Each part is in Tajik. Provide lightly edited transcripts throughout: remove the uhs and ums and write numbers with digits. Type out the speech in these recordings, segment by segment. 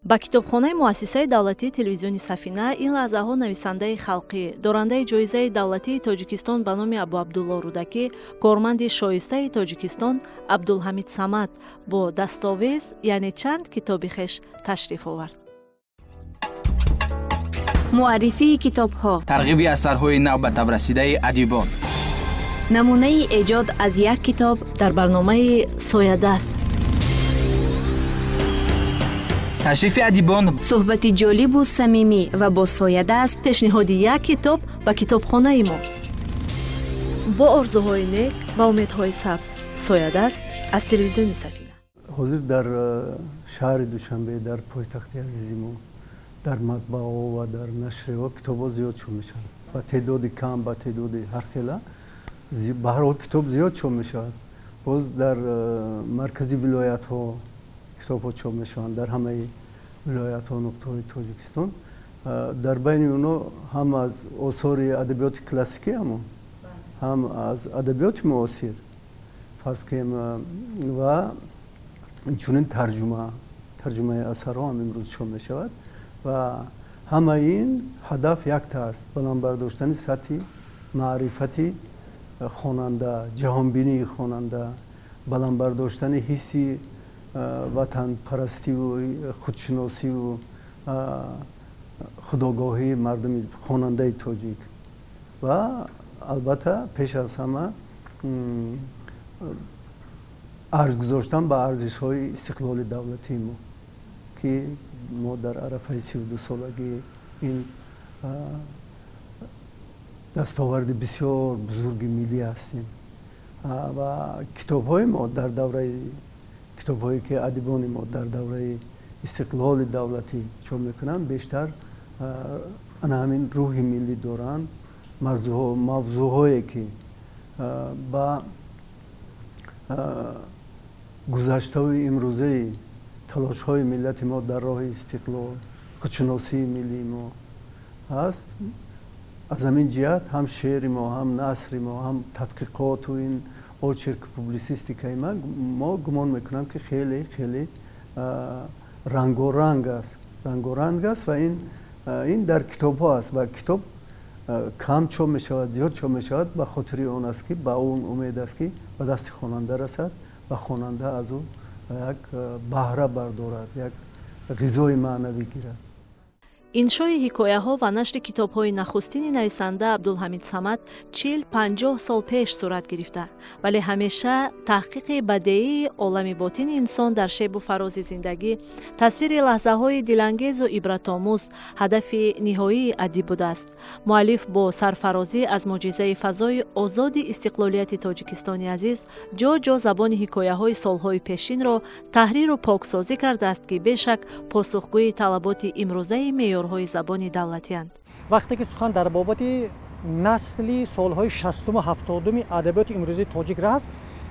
Ба китобхонаи муассисаи давлатии телевизиони Сафина ин лаҳзаҳо нависандаи халқӣ, дорандаи ҷоизаи давлатии Тоҷикистон ба номи Абуабдулло Рӯдакӣ, корманди шоистаи Тоҷикистон Абдулҳамид Самад бо дастовез, яъне чанд китоби хеш ташриф овард. Муаррифии китобҳо, тарғиби асарҳои нав ба таб расидаи адибон, намунаи эҷод аз як китоб дар барномаи Соядаст, ташрифи адибон, суҳбати ҷолибу самимӣ ва бо Соядаст, пешниҳоди як китоб ба китобхонаи мо бо орзуҳои нек ва умедҳои сабз. Соядаст аз телевизиони Сафина. Ҳозир дар шаҳри Душанбе, дар пойтахти азизи мо, дар матбааҳо ва дар нашрияҳо китобҳо зиёд чоп мешаванд. Ба теъдоди кам, ба теъдоди ҳархела, ба ҳар ҳол китоб зиёд чоп мешавад. Боз дар маркази вилоятҳо китобҳо чоп мешаванд, дар ҳамаи вилоятҳо, нуқтаҳои Тоҷикистон. Дар байни онҳо ҳам аз осори адабиёти классикӣ, ҳамон ҳам аз адабиёти муосир, фарз кунем, ва инчунин тарҷумаи асарҳо ҳам имрӯз чоп мешавад. Ва ҳамаи ин ҳадаф якта аст: баланд бардоштани сатҳи маърифати хонанда, ҷаҳонбинии хонанда, баланд бардоштани ҳисси ватанпарастиву худшиносиву худогоҳии мардуми хонандаи тоҷик ва албатта пеш аз ҳама арз гузоштан ба арзишҳои истиқлоли давлатии мо, ки мо дар арафаи 32-солагии ин дастоварди бисёр бузурги миллӣ ҳастем. Ва китобҳои мо дар давраи, китобҳое ки адибони мо дар давраи истиқлоли давлатӣ чоп мекунанд, бештар ана ҳамин рӯҳи миллӣ доранд, мавзӯъҳое ки ба гузаштаву имрӯзаи талошҳои миллати мо дар роҳи истиқлол, худшиносии миллии мо ҳаст. Аз ҳамин ҷиҳат ҳам шеъри мо, ҳам насри мо, ҳам тадқиқоту ин очерк, публисистикаи мо, гумон мекунам, ки хеле хеле рангоранг аст, рангоранг аст. Ва ин дар китобҳо аст. Ва китоб кам чоп мешавад, зиёд чоп мешавад, ба хотири он аст ки, ба он умед аст, ки ба дасти хонанда расад ва хонанда аз ӯ як баҳра бардорад, як ғизои маънавӣ гирад. Иншои ҳикояҳо ва нашри китобҳои нахустини нависанда Абдулҳамид Самад 40-50 сол пеш сурат гирифта, вале ҳамеша таҳқиқи бадеии олами ботини инсон дар шебу фарози зиндагӣ, тасвири лаҳзаҳои дилангезу ибратомӯз ҳадафи ниҳоии адиб будааст. Муаллиф бо сарфарозӣ аз мӯъҷизаи фазои озоди истиқлолияти Тоҷикистони азиз ҷо ҷо забони ҳикояҳои солҳои пешинро таҳриру поксозӣ кардааст, ки бешак посухгӯи талаботи имрӯзаи меъёрҳои забони давлатианд. Вақте ки сухан дар бобати насли солҳои шастуму ҳафтодуми адабиёти имрӯзаи тоҷик рафт,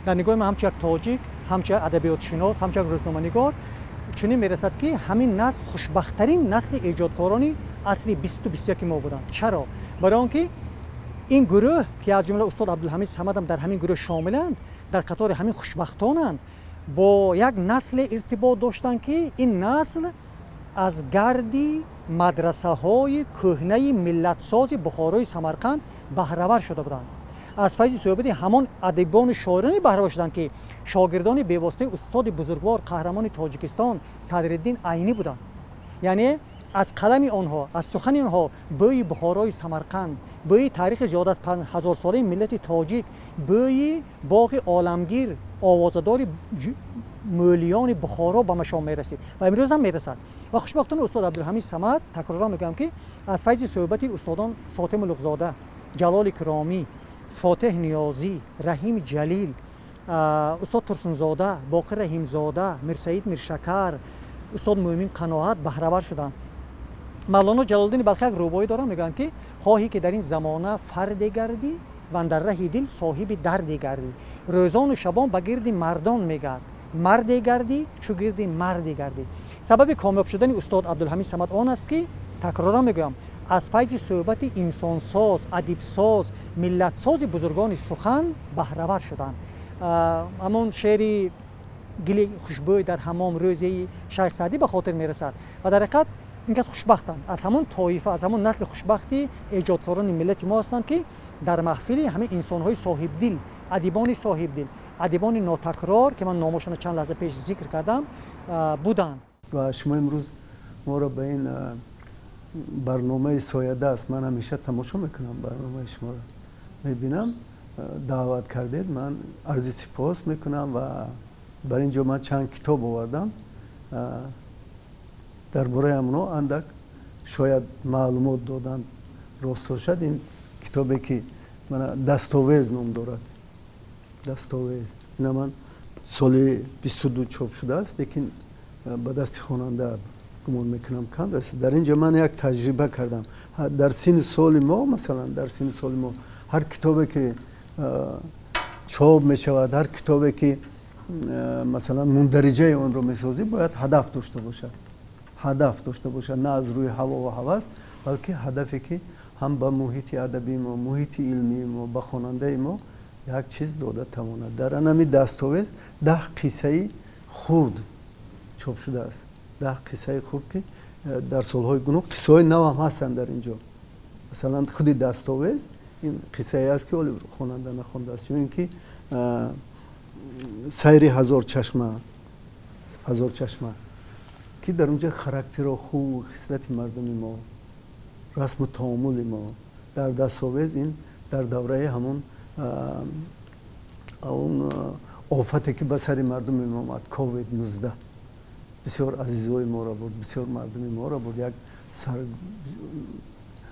дар нигоҳи ман, ҳамчун як тоҷик, ҳамчун як адабиётшинос, ҳамчун як рӯзноманигор, чунин мерасад, ки ҳамин насл хушбахттарин насли эҷодкорони асри 20-у 21-и мо буданд. Чаро? Барои он ки ин гурӯҳ, ки аз ҷумла устод Абдулҳамид Самадам дар ҳамин гурӯҳ шомиланд, дар қатори ҳамин хушбахтонанд, бо як насле иртибот доштанд, ки ин насл аз гарди мадрасаҳои кӯҳнаи миллатсози Бухорои Самарқанд баҳравар шуда буданд. Аз файзи суҳбати ҳамон адибону шоироне баҳравар шуданд, ки шогирдони бевоситаи устоди бузургвор, қаҳрамони Тоҷикистон Садриддин Айнӣ буданд. Яъне аз қалами онҳо, аз сухани онҳо бӯи Бухорои Самарқанд, бӯи таърихи зиёд аз ҳазорсолаи миллати тоҷик, бӯи боғи оламгир, овозадори мӯлиёни Бухоро ба машом мерасид ва имрӯз ҳам мерасад. Ва хушбахтона устод Абдулҳамид Самад, такроран мегӯям, ки аз файзи суҳбати устодон Сотим Улуғзода, Ҷалоли Киромӣ, Фотеҳ Ниёзӣ, Раҳим Ҷалил, устод Турсунзода, Боқир Раҳимзода, Мирсаид Миршакар, устод Мӯмин Қаноат баҳравар шуданд. Мавлоно Ҷалолиддини Балхӣ як рубоӣ дорам, мегӯянд, ки хоҳӣ ки дар ин замона фарде гардӣ ва андар раҳи дил соҳиби дарде гардӣ, рӯзону шабон ба гирди мардон мегард, марде гардӣ, чу гирди марде гардӣ. Сабаби комёб шудани устод Абдулҳамид Самад он аст, ки, такроран мегӯям, аз файзи суҳбати инсонсоз, адибсоз, миллатсози бузургони сухан баҳравар шуданд. Ҳамон шеъри Гили хушбӯй дар ҳамом рӯзеи Шайх Саъдӣ ба хотир мерасад. Ва дар ҳақиқат ин кас хушбахтанд, аз ҳамон тоифа, аз ҳамон насли хушбахти эҷодкорони миллати мо ҳастанд, ки дар маҳфили ҳамин инсонҳои соҳибдил, адибони соҳибдил, адибони нотакрор, ки ман номошонро чанд лаҳза пеш зикр кардам, буданд. Ва шумо имрӯз моро ба ин барномаи Соядаст, ман ҳамеша тамошо мекунам барномаи шуморо, мебинам, даъват кардед, ман арзи сипос мекунам. Ва бар ин ҷо ман чанд китоб овардам, дар бораи ҳамоно андак шояд маълумот додан рост бошад. Ин китобе ки Дастовез ном дорад, Дастовез, ина ман соли 22 чоп шудааст, лекин ба дасти хонанда гумон мекунам кам расид. Дар ин ҷо ман як таҷриба кардам. Дар синни соли мо, масалан, дар синни соли мо ҳар китобе ки чоп мешавад, ҳар китобе ки масалан мундариҷаи онро месозӣ, бояд ҳадаф дошта бошад, ҳадаф дошта бошад, на аз рӯи ҳаво ва ҳавас, балки ҳадафе ки ҳам ба муҳити адабии мо, муҳити илмии мо, ба хонандаи мо як чиз дода тавонад. Дар анами Дастовез 10 қиссаи хурд чоп шудааст, 10 қиссаи хурд, ки дар солҳои гуногун, қиссаҳои навам ҳастанд дар ин ҷо. Масалан, худи Дастовез ин қиссае аст, ки ҳоле хонанда нахондааст, ё ин ки Сайри ҳазор чашма, ҳазор чашма, ки дар онҷа характеро, хуб, хислати мардуми мо, расму таомули мо. Дар Дастовез ин дар давраи ҳамон он офате ки ба сари мардуми мо омад, ковид 19, бисёр азизои моро бурд, бисёр мардуми моро бурд, як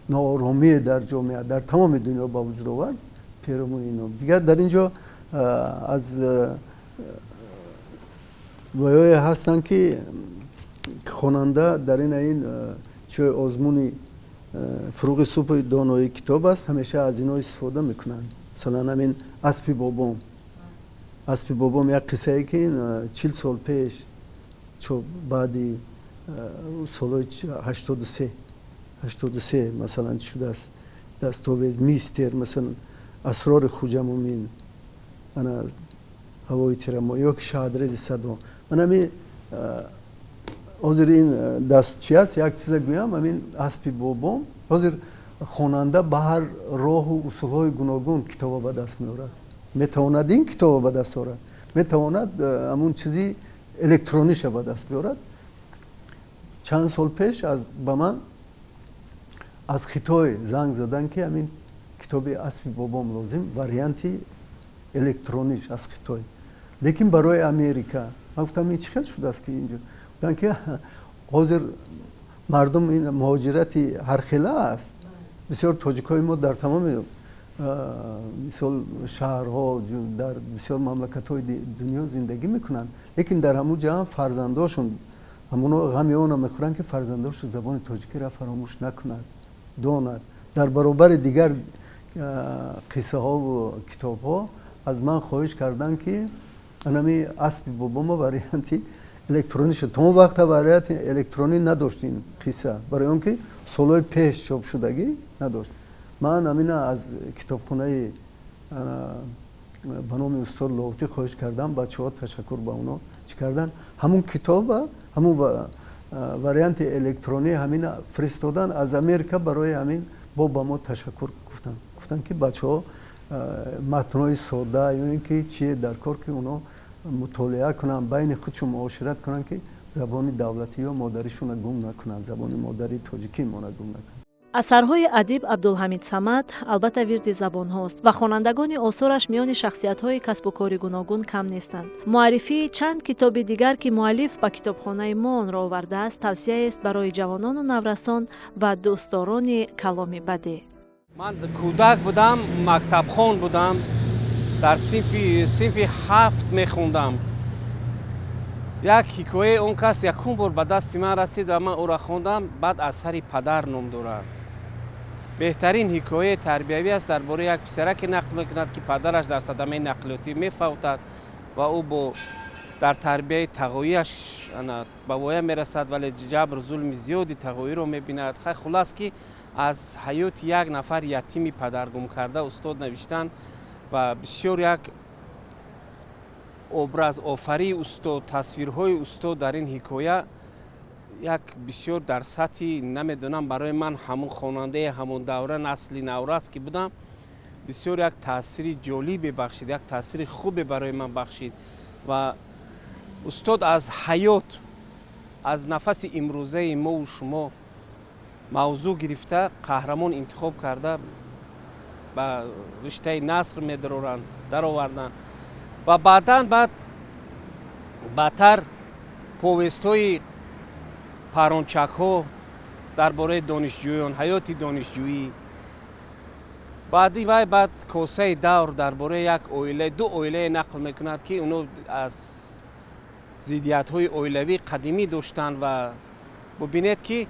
нооромие дар ҷомеа, дар тамоми дунё ба вуҷуд овард, перомуни ино. Дигар дар ин ҷо аз ваёе ҳастанд, ки хонанда дар ин чои озмуни Фуруғи субҳи донои китоб аст, ҳамеша аз ино истифода мекунанд. Масалан, ҳамин Аспи бобом, Аспи бобом як қиссае, ки 40 сол пеш, баъди солҳои 83, 83 масалан шудааст. Дастовез, Мистер, масалан, Асрори Хуҷамумин, ана Ҳавои тирамо ё ки Шаҳдрези садо. Ман ҳами ҳозир ин даст чи аст, як чиза гӯям. Ҳамин Аспи бобом, ҳозир хонанда ба ҳар роҳу усулҳои гуногун китоба ба даст меорад. Метавонад ин китоба ба даст орад, метавонад ҳамун чизи электрониша ба даст биёрад. Чанд сол пеш ба ман аз Хитой занг задан, ки ҳамин китоби Аспи бобом лозим, варианти электрониш аз Хитой, лекин барои Америка. Ман гуфтам, ин чӣ хел шудааст, ки инҷо? Гуфтанд, ки ҳозир мардум ин муҳоҷирати ҳархела аст, бисёр тоҷикҳои мо дар тамоми мисол шаҳрҳо, дар бисёр мамлакатҳои дунё зиндагӣ мекунанд, лекин дар ҳамун ҷо ҳам фарзандошон ҳамоно ғами онро мехӯранд, ки фарзандошон забони тоҷикиро фаромӯш накунад, донад. Дар баробари дигар қиссаҳову китобҳо аз ман хоҳиш карданд, ки анами Аспи бобома варианти электронӣ шуд. То он вақта варианти электронӣ надошт ин қисса, барои он ки солҳои пеш чоп шудагӣ надошт. Ман ҳамина аз китобхонаи ба номи устод Лоҳутӣ хоҳиш кардам, бачаҳо, ташаккур ба оно, чӣ кардан, ҳамун китоба, ҳамун варианти электронӣ ҳамина фиристодан аз Америка. Барои ҳамин бо ба мо ташаккур гуфтанд, гуфтанд, ки бачаҳо матнҳои сода ё ин ки чие дар кор, ки оно мутолиа кунанд, байни худшон муошират кунанд, ки забони давлатӣ ё модаришонро гум накунанд, забони модарии тоҷикии моро гум накунанд. Асарҳои адиб Абдулҳамид Самад албатта вирди забонҳост ва хонандагони осораш миёни шахсиятҳои касбу кори гуногун кам нестанд. Муаррифии чанд китоби дигар, ки муаллиф ба китобхонаи мо онро овардааст, тавсияест барои ҷавонону наврасон ва дӯстдорони каломи бадеъ. Ман кӯдак будам, мактабхон будам, дар синфи 7 мехондам. Як ҳикояи он кас якум бор ба дасти ман расид ва ман ӯро хондам. Баъд Асари падар ном дорад. Беҳтарин ҳикояи тарбиявӣ аст. Дар бораи як писараке нақл мекунад, ки падараш дар садамаи нақлиётӣ мефавтад ва ӯ бо дар тарбияи тағоияш ба воя мерасад, вале ҷабру зулми зиёди тағоиро мебинад. Хай, хулас, ки аз ҳаёти як нафар ятими падаргумкарда устод навиштанд ва бисёр як Образофарии устод, тасвирҳои устод дар ин ҳикоя як бисёр дар сатҳи, намедонам, барои ман ҳамун хонандаи ҳамун давра, насли наврас ки будам, бисёр як таъсири ҷолибе бахшид, як таъсири хубе барои ман бахшид. Ва устод аз ҳаёт, аз нафаси имрӯзаи мову шумо мавзӯъ гирифта, қаҳрамон интихоб карда, ба риштаи наср медароранд, дароварданд. Ва баъдан баъд баъдтар повестҳои парончакҳо дар бораи донишҷӯён, ҳаёти донишҷӯӣ, баъди вай баъд косаи давр дар бораи як оила, ду оилае нақл мекунад, ки оно аз зиддиятҳои оилавии қадимӣ доштанд. Ва бубинед, ки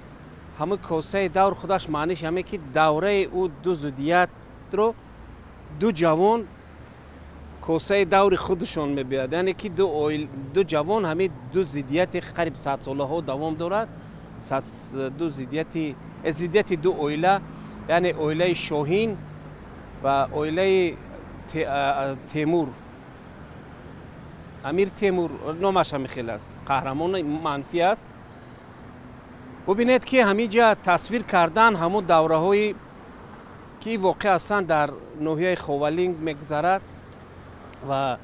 ҳамин косаи давр худаш маъниш ҳаме, ки давраи ӯ ду зиддиятро ду ҷавон косаи даври худашон мебиёяд, яъне ки ду ҷавон ҳамин ду зиддияти қариб садсолаҳо давом дорад, ду зиддияти, зиддияти ду оила, яъне оилаи Шоҳин ва оилаи Темур, Амир Темур номаш ҳамин хел аст, қаҳрамони манфӣ аст. Бубинед, ки ҳамин ҷа тасвир кардан ҳамун давраҳое ки воқеъ ҳастанд дар ноҳияи Ховалинг мегузарад ва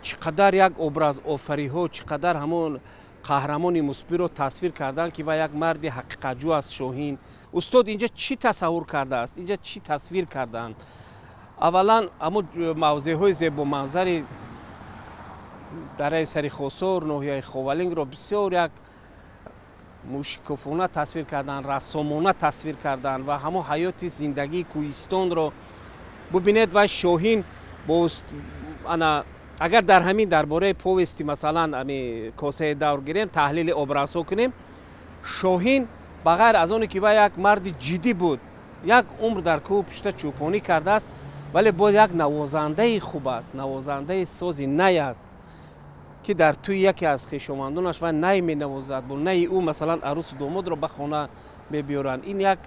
чӣ қадар як образофариҳо, чӣ қадар ҳамон қаҳрамони мусбиро тасвир кардан, ки вай як марди ҳақиқатҷӯ аст, Шоҳин. Устод инҷа чӣ тасаввур кардааст, инҷа чӣ тасвир кардаанд? Аввалан, ҳамун мавзеъҳои зебоманзари дараи Сари Хосор, ноҳияи Ховалингро бисёр як мушикофона тасвир карданд, рассомона тасвир карданд ва ҳамон ҳаёти зиндагии кӯҳистонро бубинед. Вай Шоҳин бо ана агар дар ҳамин дар бораи повести, масалан, ами косаи давр гирем, таҳлили образҳо кунем, Шоҳин ба ғайр аз оне ки вай як марди ҷиддӣ буд, як умр дар кӯҳу пушта чӯпонӣ кардааст, вале боз як навозандаи хуб аст, навозандаи сози най аст, ки дар тӯи яке аз хешовандонаш вай най менавозад, бо найи ӯ, масалан, арӯсу домодро ба хона мебиёранд. Ин як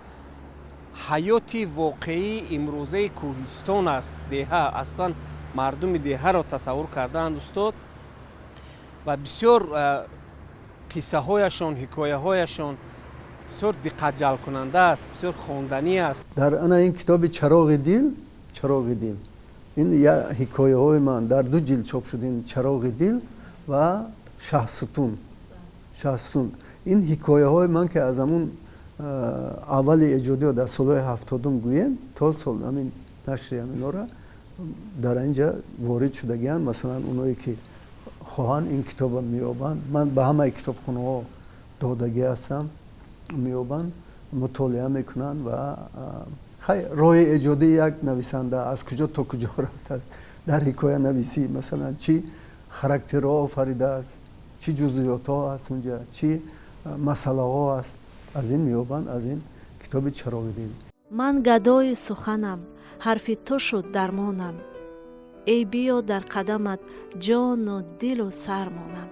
ҳаёти воқеии имрӯзаи кӯҳистон аст, деҳа, асосан мардуми деҳаро тасаввур кардаанд устод. Ва бисёр қиссаҳояшон, ҳикояҳояшон бисёр диққатҷалбкунанда аст, бисёр хонданӣ аст. Дар ана ин китоби «Чароғи дил», «Чароғи дил», ин ҳикояҳои ман дар ду ҷилд чоп шуд. Ин «Чароғи дил» ва «Шаҳсутун». «Шаҳсутун», ин ҳикояҳои ман, ки аз ҳамун аввали эҷодиё, дар солҳои 70-ум гӯем, то сол ҳамин нашри ҳаминора дар инҷа ворид шудагианд. Масалан, оное ки хоҳанд, ин китоба меёбанд. Ман ба ҳамаи китобхонаҳо додагӣ ҳастам, меёбанд, мутолиа мекунанд. Ва хай, роҳи эҷодии як нависанда аз куҷо то куҷо рафтааст дар ҳикоянависӣ, масалан, чӣ характерҳо офаридааст, чӣ ҷузъиётҳо аст унҷа, чӣ масъалаҳо аст, аз ин меёбанд, аз ин китоби «Чароғи дил». Ман гадои суханам, ҳарфи ту шуд дармонам. Эй, биё дар қадамат ҷону дилу сар монам.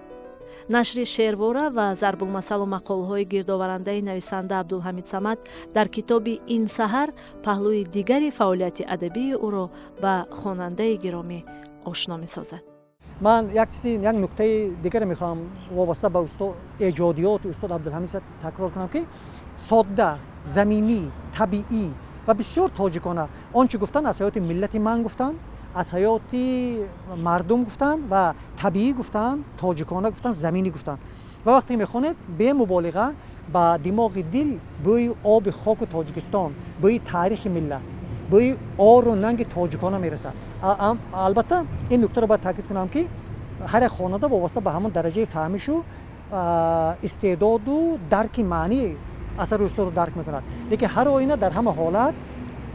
Нашри шеървора ва зарбулмасалу мақолҳои гирдоварандаи нависанда Абдулҳамид Самад дар китоби «Ин саҳар» паҳлӯи дигари фаъолияти адабии ӯро ба хонандаи гиромӣ ошно месозад. Ман як чизи, як нуктаи дигаре мехоҳам вобаста ба эҷодиёти устод Абдулҳамид такрор кунам, ки содда, заминӣ, табиӣ ва бисёр тоҷикона он чӣ гуфтанд, аз ҳаёти миллати ман гуфтанд, аз ҳаёти мардум гуфтанд ва табиӣ гуфтанд, тоҷикона гуфтанд, заминӣ гуфтанд. Ва вақте мехонед, бемуболиға ба димоғи дил бӯи оби хоку Тоҷикистон, бӯи таърихи миллат, бӯи ору нанги тоҷикона мерасад. Албатта, ин нуктаро бояд таъкид кунам, ки ҳар як хонанда вобаста ба ҳамон дараҷаи фаҳмишу истеъдоду дарки маънӣ асари устодро дарк мекунад. Лекин ҳар оина дар ҳама ҳолат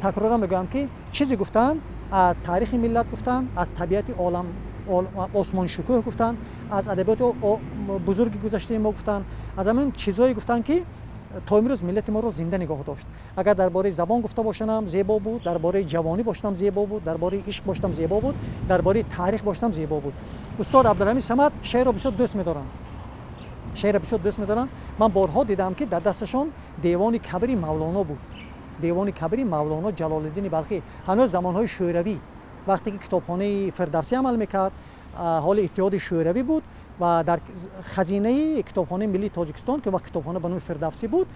такроран мегӯям, ки чизе гуфтанд, аз таърихи миллат гуфтанд, аз табиати олам, осмоншукӯҳ гуфтанд, аз адабиёти бузурги гузаштаи мо гуфтанд, аз ҳамин чизҳое гуфтанд, ки то имрӯз миллати моро зинда нигоҳ дошт. Агар дар бораи забон гуфта бошанам, зебо буд, дар бораи ҷавонӣ бошадам, зебо буд, дар бораи ишқ бошадам, зебо буд, дар бораи таърих бошадам, зебо буд. Устод Абдулҳамид Самад шеърро бисёр дӯст медоранд, шеърро бисёр дӯст медоранд. Ман борҳо дидам, ки дар дасташон Девони Кабири Мавлоно буд, Девони Кабири Мавлоно Ҷалолиддини Балхӣ. Ҳанӯз замонҳои шӯравӣ, вақте ки китобхонаи Фирдавсӣ амал мекард. Ҳоли Иттиҳоди Шӯравӣ буд ва дар хазинаи Китобхонаи миллии Тоҷикистон, ки вақт китобхона ба номи Фирдавсӣ буд,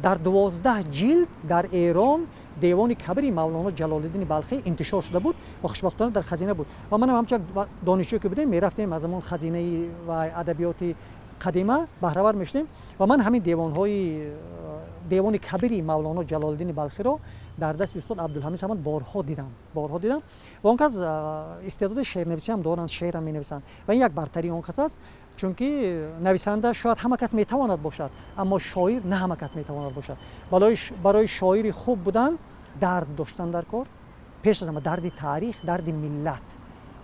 дар 12 ҷилд дар Эрон Девони Кабири Мавлоно Ҷалолиддини Балхӣ интишор шуда буд ва хушбахтона дар хазина буд. Ва манам ҳамчун донишҷӯ ки будем, мерафтем, аз ҳамон хазинаи ва адабиёти қадима баҳравар мешудем. Ва ман ҳамин девонҳои Девони Кабири Мавлоно Ҷалолиддини Балхиро дар дасти устод Абдулҳамид Самад борҳо дидам, борҳо дидам. Ва он кас истеъдоди шеърнависӣ ҳам доранд, шеърам менависанд ва ин як бартарии он кас аст, чунки нависанда шояд ҳама кас метавонад бошад, аммо шоир на ҳама кас метавонад бошад. Барои шоири хуб будан дард доштан дар кор, пеш аз ҳама дарди таърих, дарди миллат,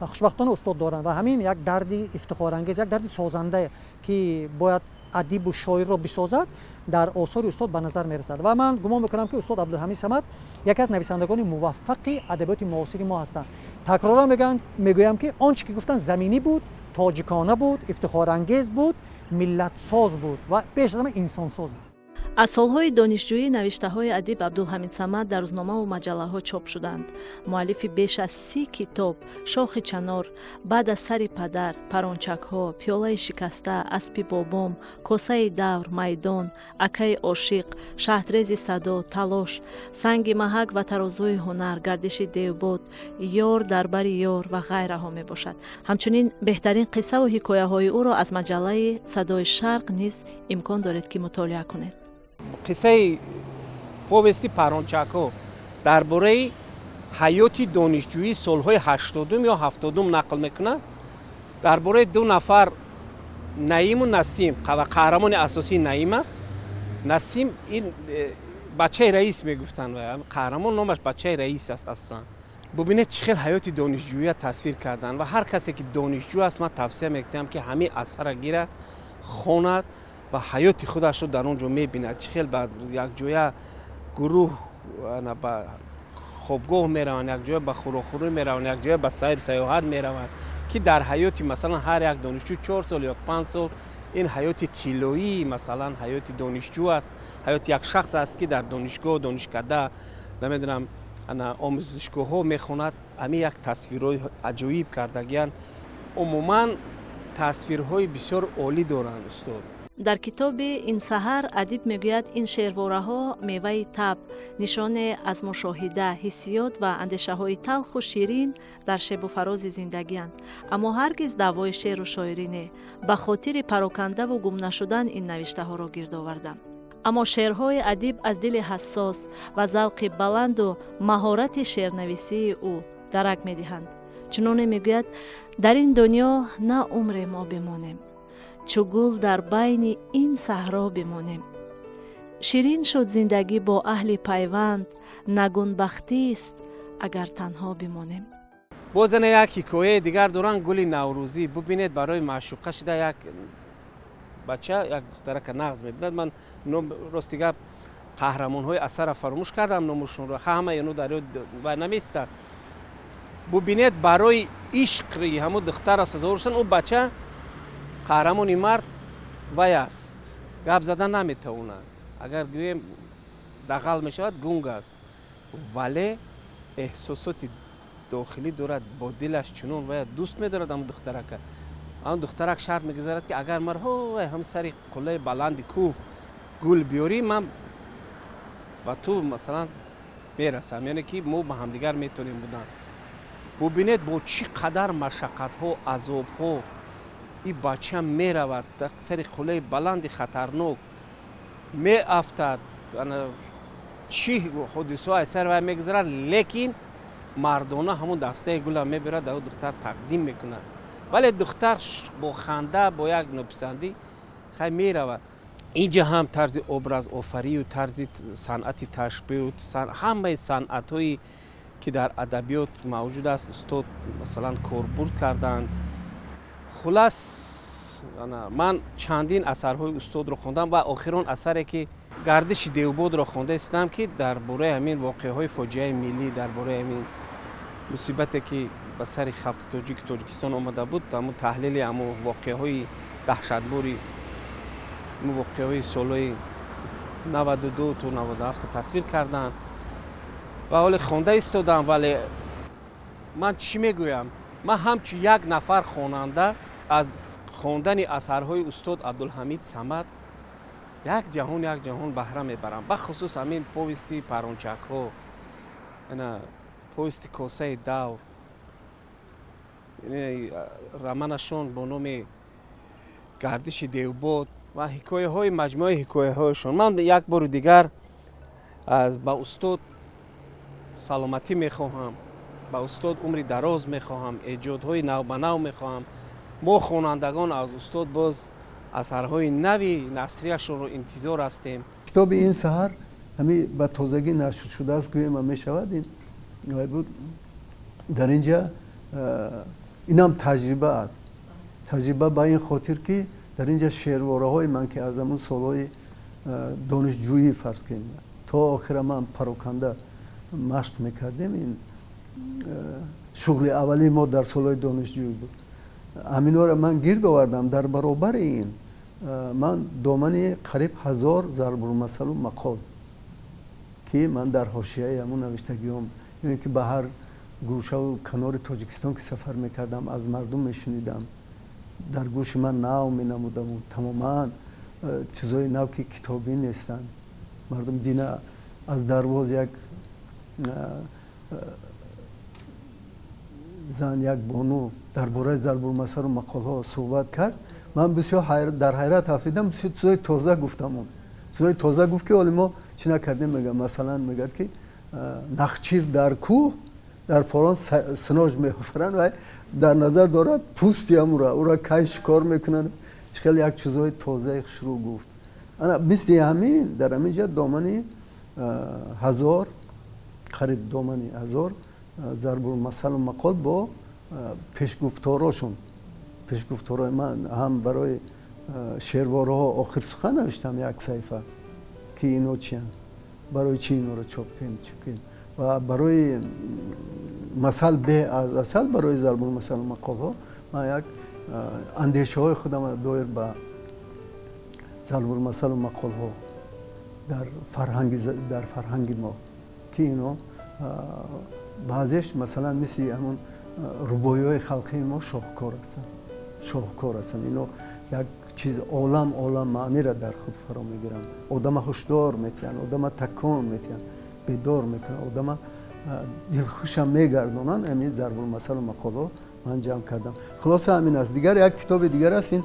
ва хушбахтона устод доранд. Ва ҳамин як дарди ифтихорангез, як дарди созанда, ки бояд адибу шоирро бисозад, дар осори устод ба назар мерасад. Ва ман гумон мекунам, ки устод Абдулҳамид Самад яке аз нависандагони муваффақи адабиёти муосири мо ҳастанд. Такроран мегӯям, ки он чӣ ки гуфтанд, заминӣ буд, тоҷикона буд, ифтихорангез буд, миллатсоз буд ва пеш аз ҳама инсонсоз буд. Аз солҳои донишҷӯӣ навиштаҳои адиб Абдулҳамид Самад дар рӯзномаву маҷаллаҳо чоп шуданд. Муаллифи беш аз 30 китоб: «Шохи чанор», «Баъд аз сари падар», «Парончакҳо», «Пиёлаи шикаста», «Аспи бобом», «Косаи давр», «Майдон», «Акаи ошиқ», «Шаҳдрези садо», «Талош», «Санги маҳак ва тарозуи ҳунар», «Гардиши девбод», «Ёр дар бари ёр» ва ғайраҳо мебошад. Ҳамчунин беҳтарин қиссаву ҳикояҳои ӯро аз маҷаллаи «Садои Шарқ» низ имкон доред, ки мутолиа кунед. Қиссаи повести «Парончакҳо» дар бораи ҳаёти донишҷӯии солҳои 80-ум ё 70-ум нақл мекунад, дар бораи ду нафар, Наиму Насим. Ва қаҳрамони асосӣ Наим аст. Насим ин бачаи раис мегуфтанд, қаҳрамон номаш бачаи раис аст. Асосан бубинед, чӣ хел ҳаёти донишҷӯия тасвир карданд. Ва ҳар касе ки донишҷӯ аст, ман тавсия мекунам, ки ҳамин асарра гирад, хонад ва ҳаёти худашро дар он ҷо мебинад. Чӣ хел ба якҷоя гурӯҳ ба хобгоҳ мераванд, якҷоя ба хӯрокхӯрӣ мераванд, якҷоя ба сайру саёҳат мераванд, ки дар ҳаёти масалан ҳар як донишҷӯ 4 сол ё 5 сол ин ҳаёти тиллоӣ, масалан, ҳаёти донишҷӯ аст, ҳаёти як шахс аст, ки дар донишгоҳ, донишкада, намедонам, омӯзишгоҳҳо мехонад. Ҳамин як тасвирҳои аҷоиб кардагиянд. Умуман тасвирҳои бисёр олӣ доранд устод. Дар китоби «Ин саҳар» адиб мегӯяд: ин шеървораҳо меваи таб, нишоне аз мушоҳида, ҳиссиёт ва андешаҳои талху ширин дар шебу фарози зиндагианд, аммо ҳаргиз даъвои шеъру шоирӣ не. Ба хотири парокандаву гум нашудан ин навиштаҳоро гирд овардам. Аммо шеърҳои адиб аз дили ҳассос ва завқи баланду маҳорати шеърнависии ӯ дарак медиҳанд. Чуноне мегӯяд: дар ин дунё на умре мо бимонем, чу гул дар байни ин саҳро бимонем. Ширин шуд зиндагӣ бо аҳли пайванд, нагунбахтист агар танҳо бимонем. Боз ана як ҳикояи дигар доранд, «Гули наврӯзӣ». Бубинед, барои маъшуқа шуда як бача як духтарака нағз мебинад. Ман рости гап, қаҳрамонҳои асарра фаромӯш кардам, номушонро, ҳамаи оно дар ёд ва намеистад. Бубинед, барои ишқи ҳамун духтара сазовор шудан, ӯ бача, қаҳрамони мард вай аст, гап зада наметавонад, агар гӯем, дағал мешавад, гунг аст, вале эҳсосоти дохилӣ дорад. Бо дилаш чунон вая дӯст медорад ҳамун духтарака. Ҳамун духтарак шарт мегузорад, ки агар мар ҳой ҳам сари қуллаи баланди кӯҳ гул биёрӣ, ман ба ту масалан мерасам, яъне ки мо ба ҳамдигар метавонем будан. Бубинед, бо чӣ қадар машаққатҳо, азобҳо ин бача меравад дар сари қуллаи баланди хатарнок, меафтад, чӣ ҳодисаҳо аз сари вай мегузарад, лекин мардона ҳамун дастаи гулам мебирад, дар духтар тақдим мекунад. Вале духтар бо ханда, бо як нописандӣ хай меравад. Инҷа ҳам тарзи образофарию тарзи санъати ташбеҳу ҳамаи санъатҳое ки дар адабиёт мавҷуд аст, устод масалан корбурд карданд. Хулас, ман чандин асарҳои устодро хондам ва охирон асаре ки «Гардиши девбодро» хонда истодам, ки дар бораи ҳамин воқеаҳои фоҷиаи миллӣ, дар бораи ҳамин мусибате ки ба сари халқи тоҷики Тоҷикистон омада буд, ҳамун таҳлили ҳамун воқеаҳои даҳшатбори, воқеаҳои солҳои 92 то 97 тасвир карданд ва ҳоле хонда истодам. Вале ман чӣ мегӯям? Ман ҳамчун як нафар хонанда аз хондани асарҳои устод Абдулҳамид Самад як ҷаҳон баҳра мебарам. Бахусус ҳамин повести парончакҳо, ана повести косаи давр, романашон бо номи гардиши девбод ва ҳикояҳои маҷмӯаи ҳикояҳояшон. Ман як бори дигар ба устод саломатӣ мехоҳам, ба устод умри дароз мехоҳам, эҷодҳои навбанав мехоҳам. Мо хонандагон аз устод боз асарҳои нави насрияшонро интизор ҳастем. Китоби ин саҳар ҳами ба тозагӣ нашр шудааст, гӯем мешавад. Ин буд дар инҷа, инам таҷриба аст. Таҷриба ба ин хотир, ки дар инҷа шеървораҳои ман, ки аз ҳамун солҳои донишҷӯӣ фарз кунем то охира ман пароканда машқ мекардем, ин шуғли аввалии мо дар солҳои донишҷӯӣ буд. Ҳаминҳоро ман гирд овардам. Дар баробари ин ман домани қариб 1000 зарбулмасалу мақол, ки ман дар ҳошияи ҳамун навиштагиҳом, ё ки ба ҳар гӯшаву канори Тоҷикистон ки сафар мекардам, аз мардум мешунидам, дар гӯши ман нав менамудаму тамоман чизҳои нав, ки китобӣ нестанд. Мардум дина аз дарвоз як зан, як бону дар бораи зарбулмасалу мақолҳо суҳбат кард. Ман бисёр дар ҳайрат афтидам, бисёр чизҳои тоза гуфтам. Чизҳои тоза гуфт, ки ҳоли мо чӣ накардем. Мегӯям, масалан, мегӯяд, ки нахчир дар кӯҳ дар порон синоҷ меофаранд ва дар назар дорад пӯсти ҳамура, ӯра кай шикор мекунанд. Чӣ хеле як чизҳои тозаи хушрӯ гуфт. Ана мисли ҳамин дар ҳамин ҷа домани 1000, қариб домани 1000 зарбулмасалу мақол бо пешгуфторошон. Пешгуфторҳои ман ҳам барои шеървораҳо охир сухан навиштам, як саҳифа, ки ино чиянд, барои чӣ инора чоп кунем, чӣ кунем, ва барои масал бе аз асал, барои зарбулмасалу мақолҳо ман як андешаҳои худам доир ба зарбулмасалу мақолҳо дар фарҳанги мо, ки ино баъзеш масалан мисли ҳамун рубоиҳои халқии мо шоҳкор ҳастанд, шоҳкор ҳастанд. Ино як чиз олам маъниро дар худ фаро мегиранд, одама ҳушдор метиҳанд, одама такон метиҳанд, бедор мекунанд, одама дилхушам мегардонанд. Ҳамин зарбулмасалу мақолҳо ман ҷамъ кардам. Хулоса ҳамин аст. Дигар як китоби дигар аст, ин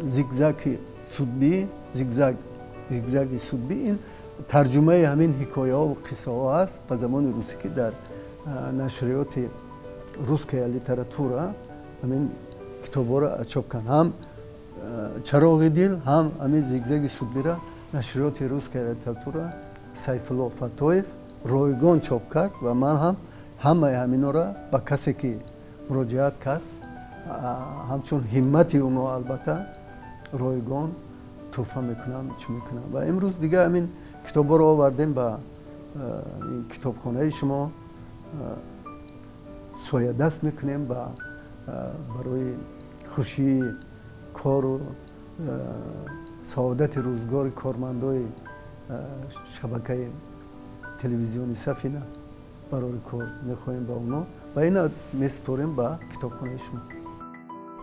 зигзаги судбӣ, зигзаги судбӣ. Ин тарҷумаи ҳамин ҳикояҳо ва қиссаҳо аст ба забони русӣ, ки дар нашриёти русская литература ҳамин китобҳоро чоп кард. Ҳам чароғи дил, ҳам ҳамин зигзаги судбира нашриёти русская литература Сайфулло Фатоев ройгон чоп кард ва ман ҳам ҳамаи ҳаминҳоро ба касе ки муроҷиат кард, ҳамчун ҳиммати онҳо албатта ройгон тӯҳфа мекунам, чӣ мекунам. Ва имрӯз дигар ҳамин китобҳоро овардем ба китобхонаи шумо, соядаст мекунем барои хушии кору саодати рӯзгори кормандои шабакаи телевизиони Сафина барори кор мехоҳем ба онҳо ва ина месупорем ба китобхонаи шумо.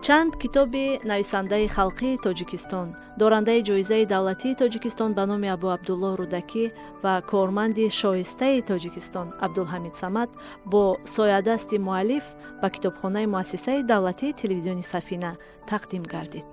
Чанд китоби нависандаи халқии Тоҷикистон, дорандаи ҷоизаи давлатии Тоҷикистон ба номи Абу Абдуллоҳ Рӯдакӣ ва корманди шоистаи Тоҷикистон Абдулҳамид Самад бо соядасти муаллиф ба китобхонаи муассисаи давлатии телевизиони Сафина тақдим гардид.